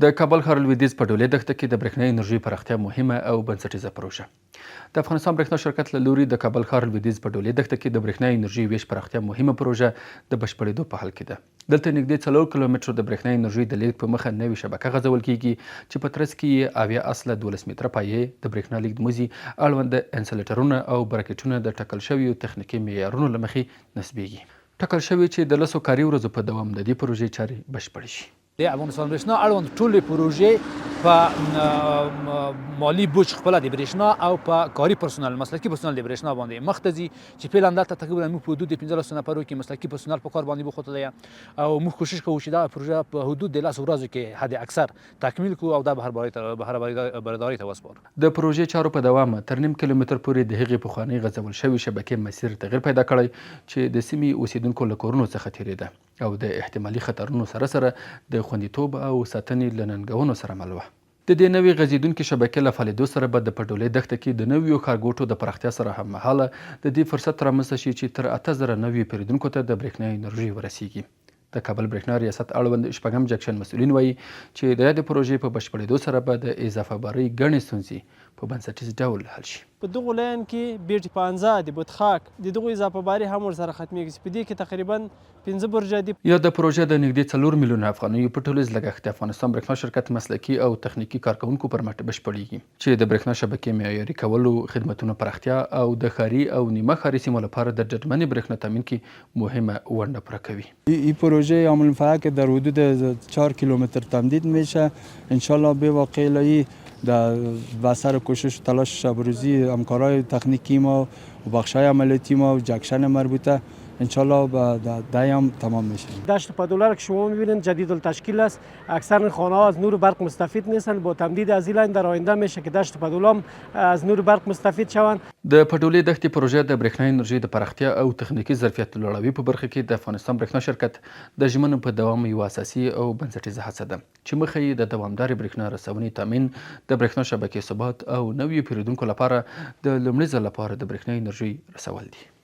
د کابل ښار لویدیځ په ډولې دښته کې د برېښنايي انرژۍ پراختیا مهمه او بنسټیزه پروژه. د افغانستان برېښنا شرکت له لوري د کابل ښار لویدیځ په ډولې دښته کې د برېښنايي انرژۍ وېش پراختیا مهمه پروژه د بشپړېدو په حال کې ده. دلته نږدې 4 کیلومترو د برېښنايي انرژۍ د لېږد په مخه نوې شبکه غځول کېږي چې په ترڅ کې یې 70 اصله 12 متره پایې، د برېښنا لېږد مزي، اړوند انسولېټرونه او براکټونه د ټاکل شویو تخنیکي معیارونو له مخې نصبېږي. ټاکل شوې چې د 10 کاري ورځو په دوام د دې پروژې چارې بشپړې شي. د افغانستان برېښنا اړوند ټولې پروژې په مالي بوج خپله د برېښنا او په کاري پرسونل، مسلکي پرسونل د برېښنا باندې مخ ته ځي چې فعلا دلته تقریبا موږ په حدود د 15 نفرو کې مسلکي پرسونل په کار باندې بوختلی او موږ کوشش کوو چې دا پروژه په حدود د 10 ورځو کې حد اکثر تکمیل کړو او دا بهر برداري ته وسپارو. د پروژې چارو په دوام تر نیم کیلومتر پورې د هغې پخوانۍ غځول شوې شبکې مسیر تغیر پیدا کړی چې د سیمې اوسېدونکو له کورونو څخه تېرېده. او د احتمالي خطرونو سره سره د خوندیتوب او ساتنې له ننګونو سره مل وه. د دې نوې غځېدونکې شبکې له فعالېدو سره به د پډولې دښته کې د نویو ښارګوټو د پراختیا سره هممهاله د دې فرصت رامنځته شي چې تر 8000 نویو پېرېدونکو ته د برېښنا انرژي ورسېږي. د کابل برېښنا ریاست اړوند شپږم جکشن مسؤلین وايي چې د یادې پروژې په بشپړېدو سره به د اضافه بارۍ ګڼې ستونزې په بنسټیز ډول حل شي. په دغو لین کې بیټ پانزا، د بتخاک، د دغو اضافه باري هم ورسره ختمیږي چې په دې کې تقریبا پنځه برجه دي. یاده پروژه د نږدې 4 میلیونه افغانیو په ټولیز لګښت د افغانستان برېښنا شرکت مسلکي او تخنیکي کارکوونکو پر مټ بشپړېږي، چې د برېښنا شبکې معیاري کولو، خدمتونو پراختیا او د ښاري او نیمه ښاري سیمو لپاره د ډډمنې برېښنا تامین کې مهمه ونډه پوره کوي. این پروژه عامل که در حدود 4 کیلومتر تمدید میشه، انشالله به واقع الهی در بسر کوشش و تلاش شب روزی همکارای تخنیکی ما و بخشای عملیاتی ما و جکشن مربوطه، انشالله به دیم تمام میشه. دشت پدوله که شما میبینید جدید التشکیل است. اکثر خانه ها از نور برق مستفید نیستند. با تمدید از این لاین در آینده میشه که دشت پدوله از نور برق مستفید شوند. د پډولې دښتې پروژه د برېښنايي انرژۍ د پراختیا او تخنیکي ظرفیت لوړاوي په برخه کې د افغانستان برېښنا شرکت د ژمنو په دوام یوه اساسي او بنسټیزه هڅه ده چې موخه یې د دوامدارې برېښنا رسونې تامین، د برېښنا شبکې ثبات او نویو پېرودونکو لپاره د لومړي ځل لپاره د برېښنايي انرژۍ رسول دي.